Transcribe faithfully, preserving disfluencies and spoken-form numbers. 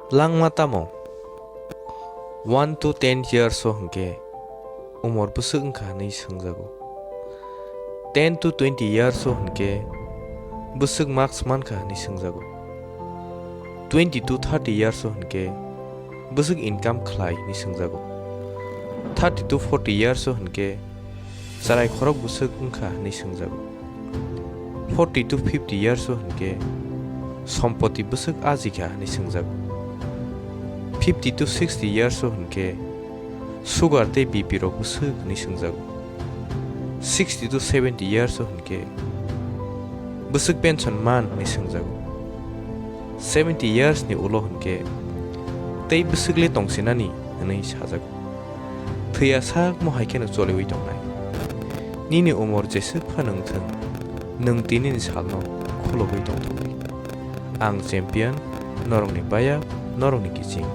Langma tamo? One to ten years o hwnkhe umor bwswk wngkha hwnwi swngjago. Ten to twenty years o hwnkhe bwswk marks mankha hwnwi swngjago. Twenty to thirty years o hwnkhe bwswk income khlai hwnwi swngjago. Thirty to forty years o hwnkhe chwrai khorok bwswk wngkha hwnwi swngjago. Forty to fifty years o hwnkhe sompoti bwswk ajikha hwnwi swngjago. Fifty to sixty years o hwnkhe sugar tei B P rok bwswk hwnwi swngjago. Sixty to seventy years o hwnkhe bwswk pension man hwnwi swngjago. Seventy years ni ulo hwnkhe tei bwswk le tongsinani hwnwi sajago. Thwiya sakmo hai kheno choliwi tongnai. Nini umor jeswk phano wngthwng, nwng tinini salno khulogwi tongthokdi. Ang champion, norokni baya, norokni kiching.